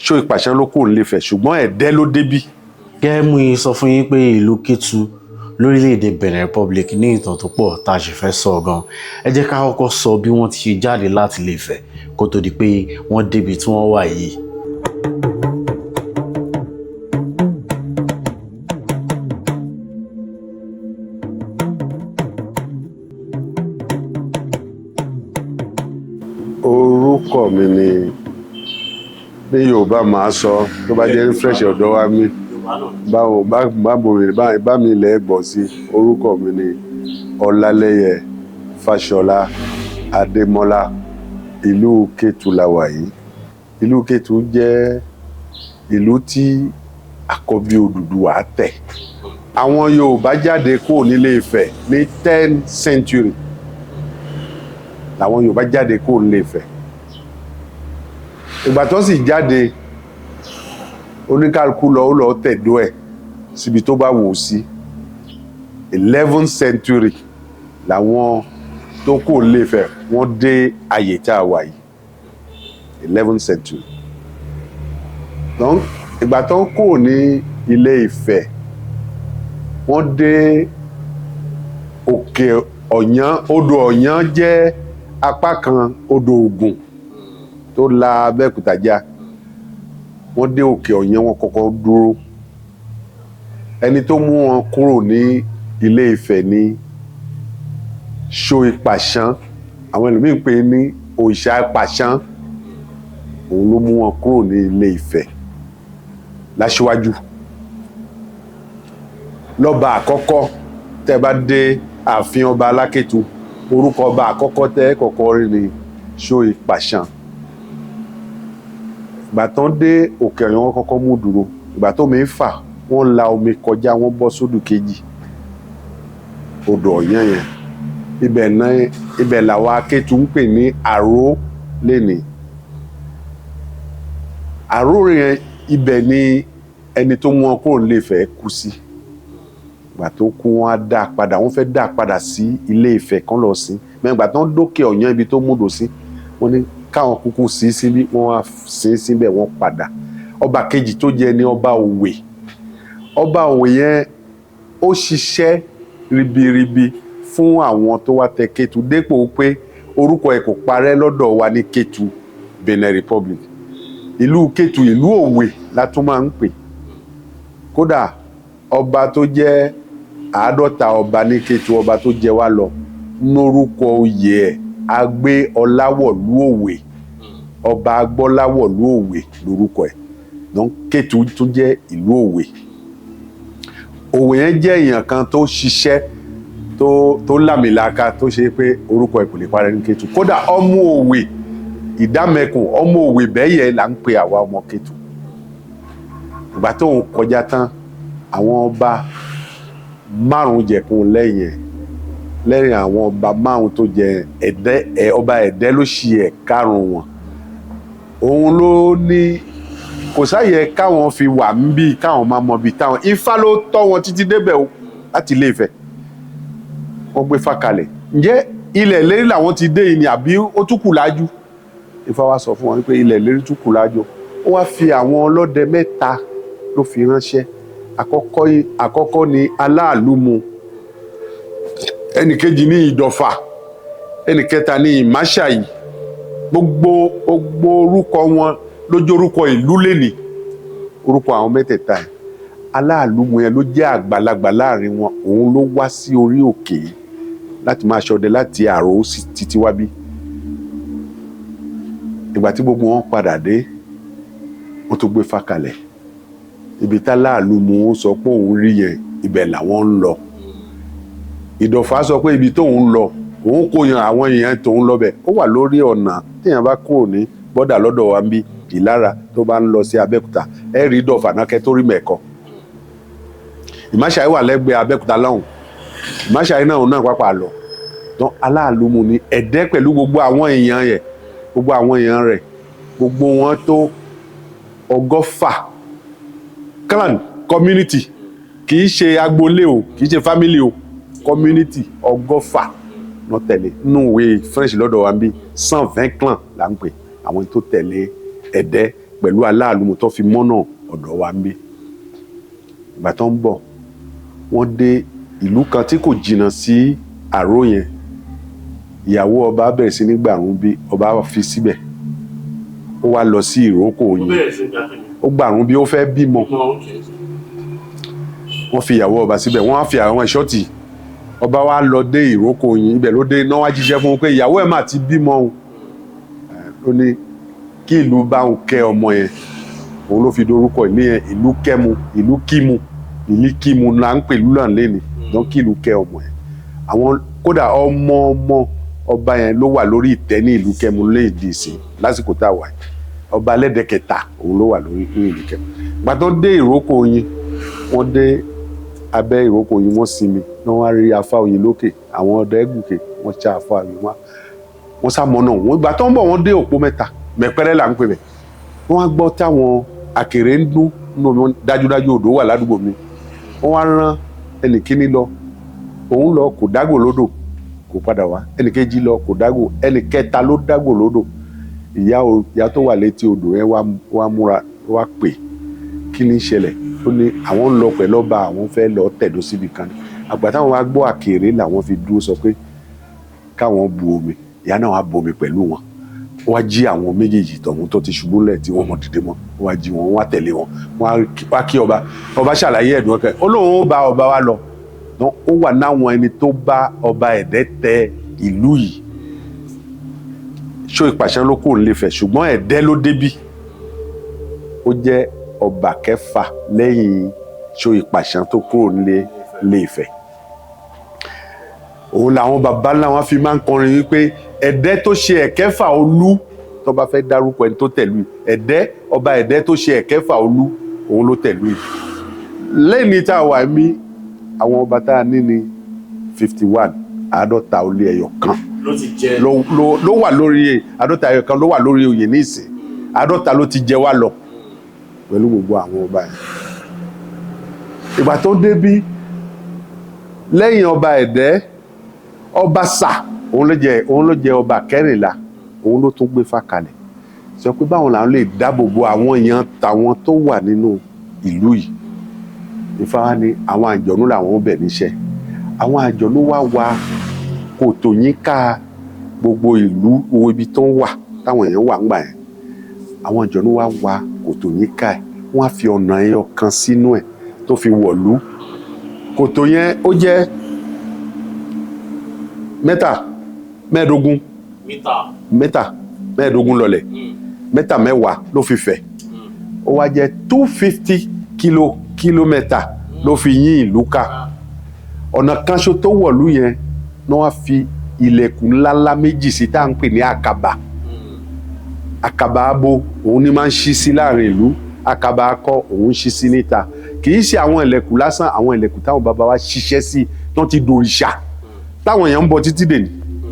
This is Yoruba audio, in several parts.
Ṣó Ìpàṣán ló kúrò nílé Ifẹ̀, ṣùgbọ́n Ẹ̀dẹ́ ló débí. Gẹ́gẹ́ mú yín sọ fún yín pé ìlú Kétu lórílẹ̀‐èdè Benin Republic ní ìtàn tó pọ̀ tá a sì fẹ́ sọ gan. Ẹ jẹ́ ká kọ́kọ́ sọ bí wọ́n ti ṣe jáde láti Ilé Ifẹ̀ kó tó di pé wọ́n débi tí wọ́n wà yìí. Orúkọ mi ni, ní Yorùbá máa sọ, tó bá jẹ́ fresh ọ̀dọ́ wa mi báwo bá mi lẹ̀ gbọ́ sí. Orúkọ mi ni Ọlálẹ́yẹ Fáṣọlá Adémọ́lá. Ìlú Kétu la wà yìí. Ìlú Kétu jẹ́ ìlú tí àkọ́bí Odùduwà tẹ̀. Àwọn Yorùbá jáde kúrò nílé Ifẹ̀ ní 10th century làwọn Yorùbá jáde kúrò nílé Ifẹ̀. Ìgbà tó sì jáde, oníkálukú lọ, ó lọ tẹ̀dó ẹ̀ síbi tó bá wò ó sí. 11th century làwọn tó kúrò nílé Ifẹ̀ wọ́n dé àyè tá a wà yìí, 11th century. Donc ìgbà tó ń kúrò ní Ilé Ifẹ̀, wọ́n dé Òkè Ọ̀yán. Odò Ọ̀yán jẹ́ apá kan odò Ògùn tó la Abẹ́òkúta já. Wọ́n dé Òkè Ọ̀yán, wọ́n kọ́kọ́ dúró. Ẹni tó mú wọn kúrò ní Ilé Ifẹ̀ ní Ṣóìpàṣán, àwọn ẹlòmíín pè ní Òòṣà Pàṣán. Òun ló mú wọn kúrò ní Ilé Ifẹ̀ láṣíwájú lọ́ba àkọ́kọ́. Tẹ́ bá dé ààfin ọba Alákétu, orúkọ ọba àkọ́kọ́ tẹ́ kọ́kọ́ rí ni Ṣóìpàṣán. Ìgbà tán dé Òkè Ọ̀yán, wọn kọ́kọ́ mú dúró. Ìgbà tó mi ń fà, wọ́n la omi kọjá, wọ́n bọ́ sódù kejì odò Ọ̀yán yẹn. Ibẹ̀ náà, ibẹ̀ làwọn Akétu ń pè ní Àró lénìí. Àró yẹn, ibẹ̀ ni ẹni tó mú wọn kúrò nílé Ifẹ̀ kú sí. Ìgbà tó kú, wọn á dá padà, wọ́n fẹ́ dá padà sí Ilé Ifẹ̀ kan lọ sí mẹ. Ìgbà tó ń dókè Ọ̀yán, ibi tó múdò sí, wọ́n ní káwọn kúkú sí síbí, wọ́n wá sí síbẹ̀, wọ́n padà. Ọba kejì tó jẹ ní ọba Òwe. Ọba Òwe yẹn, ó ṣiṣẹ́ ribiribi fún àwọn tó wá tẹ Kétu, dépò pé orúkọ ẹ̀ kò parẹ́ lọ́dọ̀ wa ní Kétu, Benin Republic. Ìlú Kétu, ìlú Òwe la tún máa ń pè. Kódà ọba tó jẹ́ 50 ọba ní Kétu, ọba tó jẹ wá lọ, lórúkọ oyè ẹ̀ agbé Ọláwọ̀lú Òwe, ọba Agbọ́láwọ̀lú Òwe lórúkọ ẹ̀. Donc Kétu tún jẹ́ ìlú Òwe. Òwe yẹn jẹ́ èèyàn kan tó ṣiṣẹ́ tó lámìlaka, tó ṣe pé orúkọ ẹ̀ kò lè parẹ́ ní Kétu. Kódà ọmọ Òwe Ìdámẹ́kùn, ọmọ Òwe bẹ́yẹ là ń pe àwa ọmọ Kétu. Ìgbà tó ń kọjá tán, àwọn ọba márùn jẹ̀kun lẹ́yìn ẹ̀. Lẹ́yìn àwọn ọba 5 tó jẹ, Ẹ̀dẹ́ ẹ̀, ọba Ẹ̀dẹ́ ló ṣe ẹ̀ karùn wọn. Òun ló ní kò sáyẹ káwọn fi wà ń bí, káwọn máa mọ bí táwọn. Ifá ló tọ́ wọn títí débẹ̀ o láti Ilé Ifẹ̀. Wọ́n gbé fá kalẹ̀, ǹjẹ́ ilẹ̀ lérí làwọn ti dé yìí ni àbí ó tún kù lájú? Ifá wa sọ fún wọn pé ilẹ̀ lérí tún kù lájú. Ó wá fi àwọn ọlọ́dẹ mẹ́ta ló fi ránṣẹ́. Àkọ́kọ́ ni Aláàlúmu, ẹnìkejì ní Ìdọ̀fà, ẹnìkẹta ní Ìmáṣàyí. Gbogbo orúkọ wọn lójú orúkọ ìlú lẹ́nìí, orúkọ àwọn mẹ́tẹ̀ẹ̀ta yẹn. Aláàlúmu yẹn ló jẹ́ àgbàlagbà láàrin wọn. Òun ló wá sí orí òkè yìí láti máa ṣọdẹ láti Àró títí wá bí. Ìgbà tí gbogbo wọn padà dé, wọ́n tó gbé fá kalẹ̀. Ibi tá Láàlúmu sọ pé òun rí yẹn, ibẹ̀ làwọn ń lọ. Ìdọ̀fà sọ pé ibi tóun lọ, òun kò yan àwọn èèyàn tóun lọ bẹ̀. Ó wà lórí ọ̀nà téèyàn bá kúrò ní bọ́dà lọ́dọ̀ wa ń bí Ìlara, tó bá ń lọ sí Abẹ́òkúta, ẹ rí Ìdọ̀fà náà kẹ́ tó rí Mẹ̀kọ. Ìmáṣáyí wà lẹ́gbẹ̀ẹ́ Abẹ́òkúta lọ́hùn. Ìmáṣáyí náà, òun náà pápá lọ tán. Aláàlúmu ni Ẹ̀dẹ́ pẹ̀lú gbogbo àwọn èèyàn yẹn, gbogbo àwọn èèyàn rẹ̀, gbogbo wọn tó 120 clan, community. Kì í ṣe agboolé o, kì í ṣe family o, community 120 wọ́n tẹ̀lé. Nínú ìwé French lọ́dọ̀ wa ń bí, 120 clans là ń pè àwọn tó tẹ̀lé Ẹ̀dẹ́. Pẹ̀lú aláàlúmọ̀ tó fi mọ́nà ọ̀dọ̀ wa ń bí. Ìgbà tó ń bọ̀, wọ́n dé ìlú kan tí kò jìnnà sí àró yẹn. Ìyàwó ọba bẹ̀rẹ̀ sí ní gbàrún bí ọba fi síbẹ̀. Ó wá lọ sí ìrókò yìí. Ó gbàrún bí, ó fẹ́ bímọ. Wọ́n fi ìyàwó ọba síbẹ̀, wọ́n á fi àwọn ẹ̀ṣọ́ tì. Ọba wa lọ dé ìrókò yìí, ibẹ̀ ló dé náà, wá jíṣẹ́ fún un pé ìyàwó ẹ̀ mà ti bímọ o. Ó ní kí ìlú bá òun kẹ́ ọmọ yẹn. Òun ló fi dorúkọ ìlú yẹn, ìlú Kẹ́mu, ìlú Kímu. Ìlú Kímu là ń pè ìlú náà lẹ́ni dán, kí ìlú kẹ́ ọmọ yẹn. Àwọn kódà ọmọ ọmọ ọba yẹn ló wà lórí ìtẹ́ ní ìlú Kẹ́mu léèdì ìsìn lásìkò tá a wà yìí. Ọba Ẹlẹ́dẹ̀kẹta, òun ló wà lórí ní ìlú Kẹ́mu. Ìgbà tó dé ìrókò yín, wọ́n dé abẹ́ ìrókò yín, wọ́n sinmi ní, wọ́n á rí afá oyin lókè. Àwọn ọdẹ gùnkè, wọ́n ṣá afá oyin wá, wọ́n sá mọ́nà wọn. Ìgbà tó ń bọ̀, wọ́n dé òpó mẹ́ta, mẹ́pẹ́rẹ́ là ń pè bẹ̀. Wọ́n á gbọ́ táwọn àkèré ń dún nínú omi. Dájúdájú, odò wà ládùúgbò mi. Wọ́n wá rán ẹnìkíní lọ, òun lọ, kò dágò lódò, kò padà wá. Ẹnìkejì lọ, kò dágò. Ẹnìkẹta ló dágò lódò. Ìyá ìyá tó wà létí odò yẹn wá múra, wá pè, kí ni ń ṣẹlẹ̀? Ó ní àwọn ń lọ pẹ̀lú ọba, àwọn fẹ́ lọ tẹ̀dó síbi kan ní àgbà táwọn wá gbọ́ àkèré làwọn fi dúró, sọ pé káwọn bu omi. Ìyá náà wá bomi pẹ̀lú wọn. Ó wá jí àwọn méjèèjì tọ̀hún tó ti ṣubú lẹ̀ tí wọ́n mọ̀ dìde mọ́. Ó wá jí wọn, wọ́n wá tẹ̀lé wọn, wọ́n wá kí ọba. Ọba ṣàlàyé ẹ̀dùn ọkẹ́, ó lóun ó bá ọba wa lọ. Ó wà náwọn ẹni tó bá ọba Ẹ̀dẹ́ tẹ ìlú yìí. Ṣó ìpàṣẹ ló kò lè fẹ̀, ṣùgbọ́n Ẹ̀dẹ́ ló débí. Ó jẹ́ ọba kẹfà lẹ́yìn ṣó ìpàṣẹ tó kúrò nílé Ilé Ifẹ̀. Òun làwọn baba ńlá wọn fi máa ń kọrin wípé Ẹ̀dẹ́ tó ṣe ẹ̀kẹfà olú. Tó bá fẹ́ dárúkọ ẹni tó tẹ̀lú yìí, Ẹ̀dẹ́, ọba Ẹ̀dẹ́ tó ṣe ẹ̀kẹfà olú, òun ló tẹ̀lú yìí. Lẹ́ni tá a wà mí, àwọn ọba tá a ní ní 51, 51 ló ti jẹ. Ló wà lórí, 51 ló wà lórí oyè ní ìsìn. 50 ló ti jẹ wá lọ pẹ̀lú gbogbo àwọn ọba yẹn. Ìgbà tó débí, lẹ́yìn ọba Ẹ̀dẹ́, ọba Sà, òun ló jẹ ọba kẹrìnlá. Òun ló tún gbé fá kalẹ̀, sọ pé báwọn làwọn lè dáàbò bo àwọn èèyàn tàwọn tó wà nínú ìlú yìí. Ifá wa ní àwọn àjọ̀nú làwọn ń bẹ̀ níṣẹ́. Àwọn àjọ̀nú wá wa kòtò yín ká gbogbo ìlú, wo ibi tó ń wà táwọn èèyàn wà ńgbà yẹn. Àwọn àjọ̀nú wá wa kòtò yín ká ẹ̀, wọ́n á fi ọ̀nà ẹyọ kan sínú ẹ̀ tó fi wọ̀lú. Kòtò yẹn, ó jẹ́ 15 mẹ́ta. Mítà. 15 mẹ́ta lọlẹ̀, 10 mẹ́ta ló fi fẹ̀. Ó wá jẹ́ 250 kìlómítà ló fi yín ìlú ká. Ọ̀nà kan ṣo tó wọ̀lú yẹn ni wọ́n fi ilẹ̀kùn ńláńlá méjì sí, tá à ń pè ní àkàbà. Àkàbà abo, òun ni máa ń ṣí sí láàrin ìlú. Àkàbà akọ, òun ń ṣí sí níta. Kì í ṣe àwọn ilẹ̀kùn lásán, àwọn ilẹ̀kùn táwọn bàbá wa ṣiṣẹ́ sí tó ti dòrìṣà, táwọn èèyàn ń bọ títí dèní,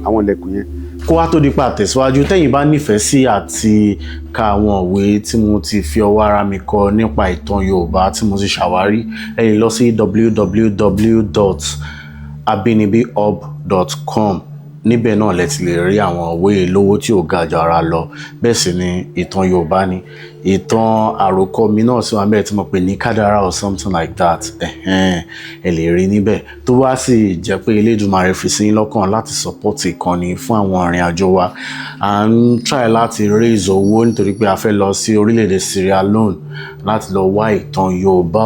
àwọn ilẹ̀kùn yẹn. Kó wá tó di pa àtẹ̀síwájú, tẹ́yìn bá nífẹ̀ẹ́ sí àti ka àwọn ìwé tí mo ti fi ọwọ́ ara mi kọ nípa ìtàn Yorùbá tí mo ti ṣàwárí, ẹ lè lọ sí www.abinibihub.com. Níbẹ̀ náà lẹ ti lè rí àwọn ìwé lówó tí ò ga jù ara lọ. Bẹ́ẹ̀ sì ni ìtàn Yorùbá ni, ìtàn àròkọ mi náà sì wà níbẹ̀ tí mo pè ní Kádàrá or something like that. Ẹ̀hẹ́n, ẹ lè rí níbẹ̀. Tó bá sì jẹ́ pé Elédùmarè fi sí yín lọ́kàn láti support ìkànnì fún àwọn ìrìn àjò wa, à ń try láti raise owó nítorí pé a fẹ́ lọ sí orílẹ̀-èdè Sierra Leone láti lọ wá ìtàn Yorùbá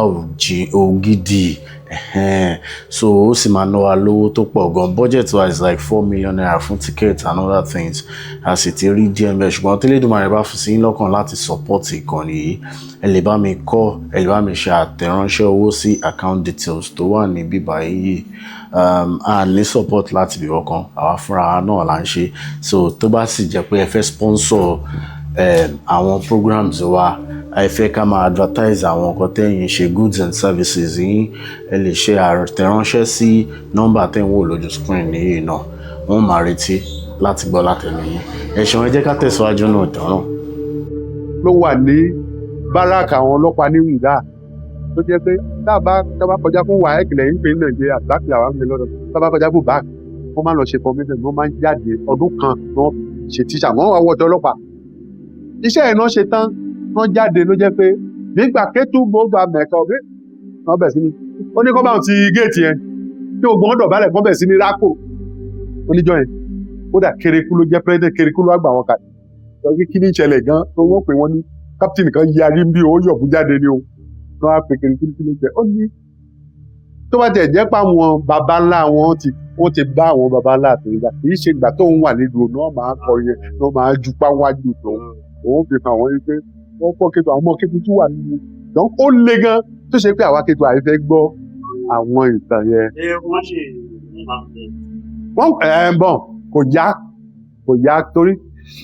ògidì. Ẹ̀hẹ́n. So ó sì máa ná wa lówó tó pọ̀ gan. Budget wa is like ₦4 million fún ticket and other things. A sì ti rí díẹ̀ ńbẹ̀, ṣùgbọ́n tí Elédùmarè bá fi sí yín lọ́kàn láti support ìkànnì yìí, ẹ lè bá mi kọ́, ẹ lè bá mi ṣe àtẹ̀ránṣẹ́ owó sí account details tó wà ní bíbá yìí. A ní support láti ibì kankan, àwa fúnra wa náà là ń ṣe. So tó bá sì jẹ́ pé ẹ fẹ́ sponsor àwọn programs wa, ẹ fẹ́ ká máa advertise àwọn nǹkan tẹ́yin ṣe, goods and services yín, ẹ lè ṣe àtẹ̀ránṣẹ́ sí nọ́mbà tẹ́ ń wò lójú screen yìí náà. Wọ́n máa retí láti gbọ́ látẹnu yín. Ẹ ṣeun, ẹ jẹ́ ká tẹ̀síwájú náà ìtàn náà. Ló wà ní báràkì àwọn ọlọ́pàá ní Wùdà, tó jẹ́ pé tá a bá kọjá fún WAEC lẹ́yìn pé ní Nàìjíríà, BAC làwọn ń gbé lọ́dọ̀. Tá a bá kọjá fún BAC, wọ́n máa ń lọ ṣe formation, wọ́n máa ń jáde ọdún kan, wọ́n ṣe tíṣà, wọ́n wá wọ́ọ̀dọ́ ọlọ́pàá. Iṣẹ́ ẹ̀ náà ṣe tán. Wọ́n jáde ló jẹ́ pé nígbà Kétu gbogbo àmẹ̀kọ wọ́n bẹ̀ sí ní, ó ní kọ́ bá wọn ti géètì yẹn tí ogun ọ̀dọ̀ balẹ̀ kọ́ bẹ̀ sí ní rákò oníjọ́ yẹn. Kódà Kérékù ló jẹ́ president, Kérékù ló wá gbà wọn kalẹ̀. Lọ́wọ́ kí ní ìṣẹ̀lẹ̀ gan tó wọ́n pè wọ́n ní captain kan yarí bí ó yọ̀bù jáde ni o. Wọ́n á pè Kérékù kí ló jẹ́, ó ní tó bá tẹ̀ jẹ́ pé àwọn baba ńlá wọn ti wọ́n ti bá àwọn baba ńlá àtẹ̀yìnbá, kì í ṣe ìgbà tó ń wà nílùú náà máa kọ yẹn náà máa ju páwájú tó òun fi hàn wọ́n yìí pé wọ́n kọ́ Kétu, àwọn ọmọ Kétu tún wà nínú. Donc ó le gan tó ṣe pé àwa Kétu àìfẹ́ gbọ́ àwọn ìtàn yẹn. Wọ́n ṣe Wọ́n ẹ̀ ń bọ̀, kò yá, kò yá, torí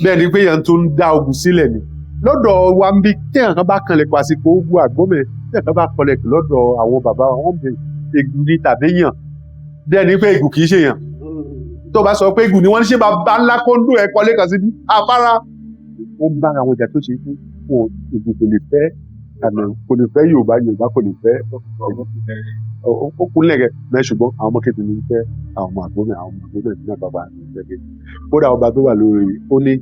bẹ́ẹ̀ ni pé yẹn tún ń dá ogun sílẹ̀ ni lọ́dọ̀ wa ń bí. Téèyàn kan bá kanlẹ̀ pàṣípò ogun àgbọ̀mẹ̀, téèyàn kan bá kanlẹ̀ lọ́dọ̀ àwọn bàbá wa, wọ́n bẹ ègún ní tàbí yàn, bẹ́ẹ̀ ni pé ègún kì í ṣe yàn. Tó bá sọ pé ègún ni wọ́n ní ṣe bàbá ńlá kóńdó ẹ̀ kọ́lé kan síbí afárá, wọ́n bá àwọn ìjà tó ṣe fún wọn. Ègún kò lè fẹ́ àmì, kò lè fẹ́ Yorùbá, Yorùbá kò lè fẹ́. Ó kúnlẹ̀ rẹ̀ mẹ́, ṣùgbọ́n àwọn ọmọ Kétu ní fẹ́ àwọn ọmọ àgbọ̀mẹ̀, àwọn ọmọ àgbọ̀mẹ̀ ní bàbá mi fẹ́ Kétu. Kódà ọba tó wà lórí ó ní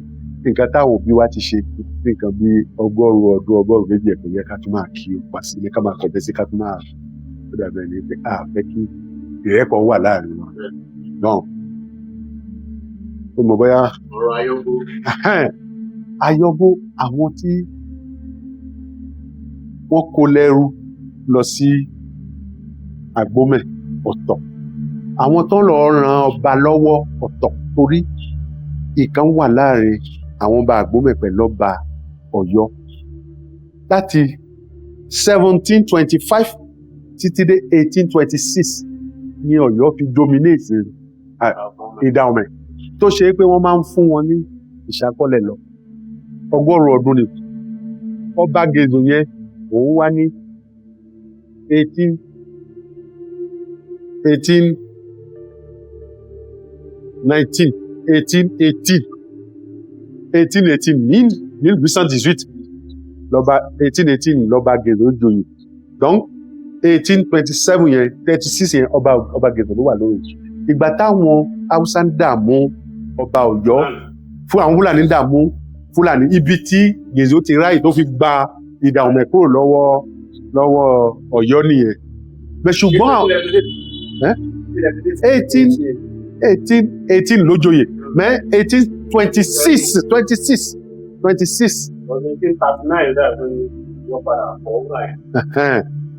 nǹkan táwọn òbí wa ti ṣe ní nǹkan bí 100 ọdún, 200 ẹ̀ kò yẹ ká tún máa kí o pa sílé, ká máa kọ̀bẹ sí, ká tún máa ó dàbẹ̀ ní pé a fẹ́ kí ìrẹ́pọ̀ wà láàrin wọn náà. Ó mọ̀ bóyá ọ̀rọ̀ Ayọ́bó. Ayọ́bó, àwọn tí wọ́n kó lẹ́rú lọ sí Àgbómẹ̀ ọ̀tọ̀, àwọn tó lọ ran ọba lọ́wọ́ ọ̀tọ̀, torí ìkan wà láàrin àwọn ọba Àgbómẹ̀ pẹ̀lú ọba Ọ̀yọ́ láti 1725 títí dé 1826 ní Ọ̀yọ́ fi dominate Ìdàọ̀mẹ̀, tó ṣe é pé wọ́n máa ń fún wọn ní ìṣàkọọ́lẹ̀ lọ 100 ọdún ni. Ọba Gèzò yẹn òun wá ní 18 18 19 1818 1818 ní 1818 lọ́ba, 1818 lọ́ba Gèzò joyè. Donc 1827 yẹn, 36 yẹn, ọba Gèzò ló wà lórí. Ìgbà táwọn Haúsá ń dààmú ọba Ọ̀yọ́ fún àwọn Fúlàní ń dààmú Fúlàní, ibi tí Gèzò ti ráyè tó fi gba Ìdàọ̀mẹ̀ kúrò lọ́wọ́ Ọ̀yọ́ nìyẹn. Bẹ́ẹ̀ ṣùgbọ́n 18 18 18 ló joyè mẹ́ 1826 26 26. Ọdún 1839 dàbí wọ́n padà fọ́ ọ́gbà yẹn.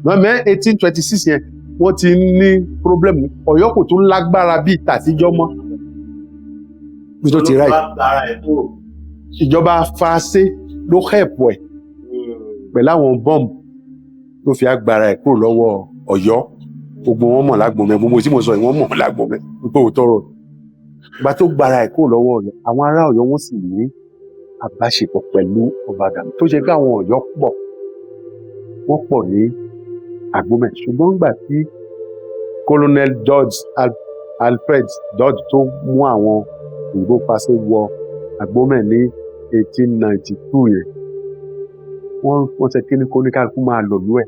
Mẹ́ 1826 yẹn wọ́n ti ní problem. Ọ̀yọ́ kò tún lágbára bíi tàtijọ́ mọ́ bí tó ti ráyè. Ara ẹ̀ kúrò. Ìjọba Faransé ló help ẹ̀ pẹ̀lú àwọn bọ́ǹbù ló fi agbára ẹ̀ kúrò lọ́wọ́ Ọ̀yọ́. Gbogbo wọn mọ̀ lágbọ̀nmẹ́, gbogbo tí mo sọ yìí wọ́n mọ̀ lágbọ̀nmẹ́ wípé òótọ́ rọ̀. Ìgbà tó gbára ẹ̀ kúrò lọ́wọ́ Ọ̀yọ́, àwọn ará Ọ̀yọ́ wọ́n sì ní àbáṣepọ̀ pẹ̀lú ọba Àdàmú, tó ṣe pé àwọn Ọ̀yọ́ pọ̀, wọ́n pọ̀ ní Àgbọ̀mẹ̀. Ṣùgbọ́n nígbà tí Colonel George Alfred George tó mú àwọn òyìnbó Faransé wọ Àgbọ̀mẹ̀ ní 1892 yẹn, wọ́n ṣe kíní kó ní kálukú máa lò lú ẹ̀.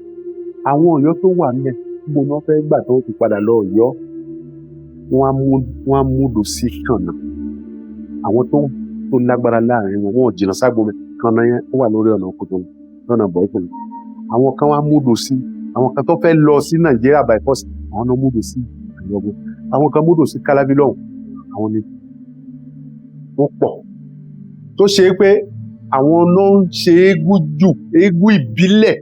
Àwọn Ọ̀yọ́ tó wà nílẹ̀ gbogbo ni wọ́n fẹ́ gbà tó fi padà lọ Ọ̀yọ́, wọ́n á múdò sí Kànà. Àwọn tó lágbára láàrin wọn, wọn ò jìnnà ságbọ̀mẹ̀. Kànà yẹn ó wà lórí ọ̀nà Kòtònú lọ́nà Bọ̀ọ́kùn. Àwọn kan wá múdò sí, àwọn kan tó fẹ́ lọ sí Nàìjíríà by force, àwọn náà múdò sí Àyọ̀bọ̀, àwọn kan múdò sí Kálábí lọ́hùn. Àwọn ni wọ́n pọ̀ tó ṣe é pé àwọn náà ń ṣe eégún jù, eégún ìbílẹ̀,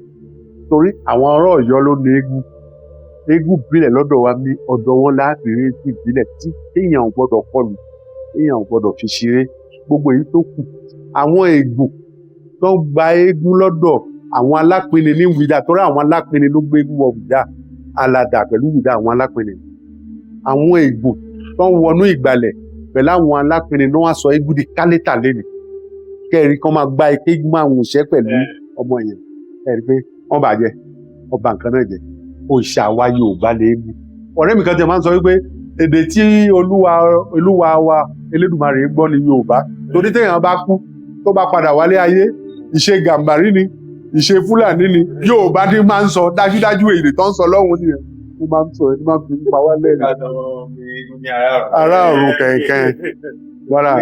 torí àwọn ará Ọ̀yọ́ ló ní eégún. Eégún ìbílẹ̀ lọ́dọ̀ wa ní ọ̀dọ̀ wọn láti rí eégún ìbílẹ̀ tí téèyàn ò gbọ́dọ̀ kọlù, téèyàn ò gbọ́dọ̀ fi ṣeré. Gbogbo èyí tó kù, àwọn ègbò tó ń gba eégún lọ́dọ̀ àwọn alápinni ní Wìdá, torí àwọn alápinni ló gbé eégún wọ Wìdá, aládà pẹ̀lú Wìdá àwọn alápinni. Àwọn ègbò tó ń wọnú ìgbàlẹ̀ pẹ̀lú àwọn alápinni ló wá sọ eégún di kálítà lẹ́nu kẹrin kan máa gba ike eégún máa wùn ṣẹ́ pẹ̀lú ọmọ yẹn. Ẹ̀rí pé wọ́n bàjẹ́ ọba nǹkan náà jẹ́ òòṣà wa Yorùbá lè mú. Ọ̀rẹ́ mi kan tẹ̀ máa ń sọ wípé èdè tí olúwa wa Elédùmarè gbọ́ ní Yorùbá, torí téèyàn bá kú tó bá padà wálé ayé, ìṣe Gàmbàrí ni, ìṣe Fúlàní ni, Yorùbá ní máa ń sọ. Dájúdájú èdè tó ń sọ lọ́hùn nìyẹn. Ó máa ń sọ ẹni máa ń fi pa wá lẹ́nu ará ọ̀run kẹ̀kẹ́ wàrà.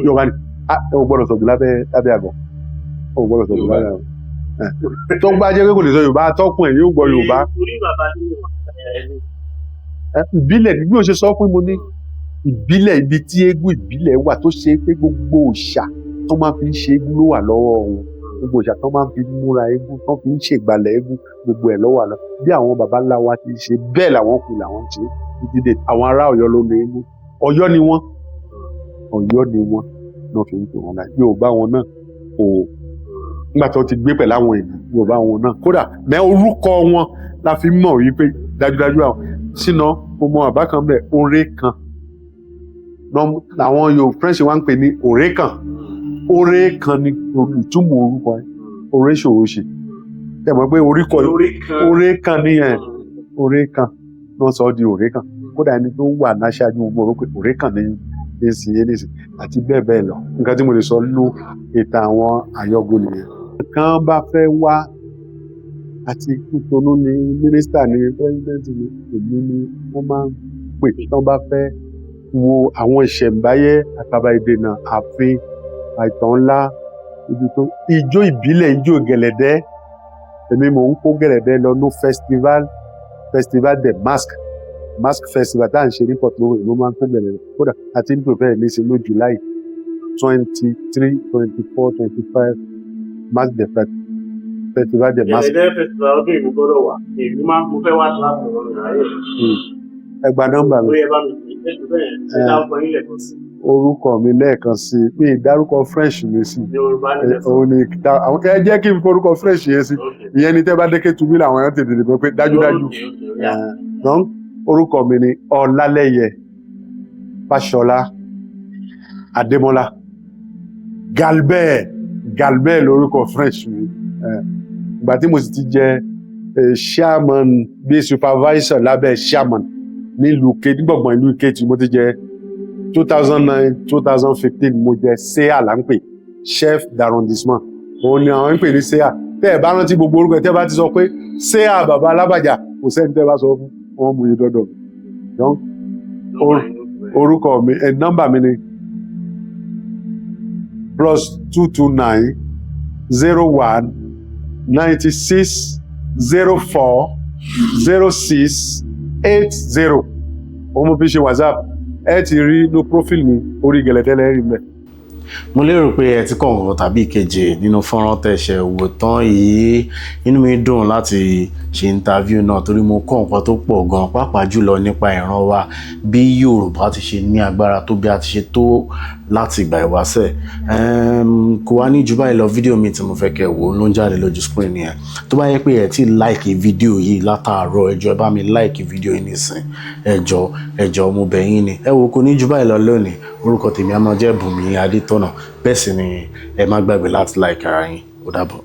Yorùbá ni. Ah, ẹ ò gbọ́dọ̀ sọ̀gùn lábẹ́ àgọ́, ẹ ò gbọ́dọ̀ sọ̀gùn lábẹ́ àgọ́. Tó bá jẹ́ pé kò lè sọ Yorùbá, atọ́kùn ẹ̀ yóò gbọ́ Yorùbá. Orí bàbá ní ìwà ẹni. Ìbílẹ̀ bí o ṣe sọ fún mi ní ìbílẹ̀, ibi tí eégún ìbílẹ̀ wà tó ṣe pé gbogbo òòṣà tó máa fi ń ṣe eégún ló wà lọ́wọ́ wọn, gbogbo òòṣà tó máa fi múra eégún, tó fi ń ṣègbàlẹ̀ eégún, gbogbo ẹ̀ ló wà lọ. Bí àwọn baba ńlá wa ti ṣe bẹ́ẹ̀ làwọn kù làwọn ṣe títí dé. Àwọn ará Ọ̀yọ́ ló ní eégún. Ọ̀yọ́ ni wọ́n, Ọ̀yọ́ ni wọ́n náà fi ń pè wọ́n náà. Yorùbá wọn náà kò nígbà tó ti gbé pẹ̀lú àwọn èèyàn Yorùbá wọn náà kódà mẹ́ orúkọ wọn la fi mọ̀ wípé dájúdájú àwọn sínú. Mo mọ àbá kan bẹ́ẹ̀, oré kan làwọn Yorùbá French wa ń pè ní òré kan. Oré kan ni ìtumọ̀ orúkọ yẹn. Oré ṣòro ṣe ẹ mọ̀ pé oríkọ oré kan nìyẹn. Oré kan náà sọ ọ́ di òré kan. Kódà ẹni tó wà náṣáájú gbogbo orúkọ òré kan ní ìsìn yẹn nìsín àti bẹ́ẹ̀ bẹ́ẹ̀ lọ. Nǹkan tí mo lè sọ nínú ìtàn àwọn Àyọ̀gò nìyẹn. Kan bá fẹ́ wá àti Kútọ̀nù ní mínísítà ní pírẹsidẹ́ǹtì ní, èmi ni wọ́n máa ń pè tí wọ́n bá fẹ́ wo àwọn ìṣẹ̀ǹbáyé, àkàbà ìdènà, ààfin àìtàn ńlá, ibi tó ijó ìbílẹ̀, ijó gẹ̀lẹ̀dẹ́. Èmi mò ń kó gẹ̀lẹ̀dẹ́ lọ ní festival de masque festival tá à ń ṣe ní Port Novo. Èmi máa ń kó gẹ̀lẹ̀dẹ́ kódà àti ní prepare ní sinú July 23, 24, 25, masque de festival de masque. Gẹ̀lẹ́dẹ́ festival ọdún ìlú gbọ́dọ̀ wà. Èmi máa mo fẹ́ wá láti ọ̀rọ̀ ìráyè. Ẹ gba nọ́mbà mi. Bóyá ẹ bá mi pè é bẹ́ẹ̀, ẹ dárúkọ yín lẹ́ẹ̀kan sí. Orúkọ mi lẹ́ẹ̀kan sí i, mi ìdárúkọ French mi sí. Yorùbá ní lẹ́sìn. Òun ni ẹ jẹ́ kí n forúkọ French yẹn sí. Ìyẹn ni tẹ́ bá dé Kétu mi làwọn èèyàn tètè mọ̀ pé dájúdájú. Donc orúkọ mi ni Ọlálẹ́yẹ Fáṣọlá Adémọ́lá Galbert. Galbert lórúkọ French mi. Ìgbà tí mo sì ti jẹ chairman bíi supervisor lábẹ́ chairman nílùú Kétu, gbọ̀ngbọ̀n ìlú Kétu, mo ti jẹ 2009, 2015, mo jẹ CA là ń pè, chef d'arrondissement. Òun ni àwọn ń pè ní CA. Tẹ́ ẹ bá rántí gbogbo orúkọ ẹ, tẹ́ ẹ bá ti sọ pé CA bàbá alábàjá, kò sẹ́ni tẹ́ ẹ bá sọ fún wọn mú yín dọ́dọ̀ mi. Donc orúkọ mi ẹ, nọ́mbà mi ni +229 01 96 04 06 80. Òun mo fi ṣe WhatsApp. Ẹ ti rí inú profile mi, orí gẹ̀lẹ́tẹ́lẹ̀ rí mẹ́. Mo lérò pé ẹ ti kọ́ nǹkan tàbí ìkejì nínú fọ́nrán tẹ̀sẹ̀ wò tán yìí. Inú mi dùn láti ṣe interview náà torí mo kọ́ nǹkan tó pọ̀ gan, pàápàá jùlọ nípa ìran wa, bí Yorùbá ti ṣe ní agbára tó, bí a ti ṣe tó láti ìgbà ìwáṣẹ̀. Kò wá ní jù báyìí lọ. Fídíò mi tí mo fẹ́ kẹ́ wò ló ń jáde lójú screen yẹn. Tó bá yẹ pé ẹ ti like fídíò yìí látàárọ̀, ẹ jọ̀ọ́, ẹ bá mi like fídíò yìí nísìn. Ẹ jọ̀ọ́, ẹ jọ̀ọ́, mo bẹ̀ yín ni. Ẹ wo, kò ní jù báyìí lọ lónìí. Orúkọ tèmi á máa jẹ́ Bùnmi Adétọ̀nà. Bẹ́ẹ̀ sì ni ẹ má gbàgbé láti like ara yín. Ó dàbọ̀.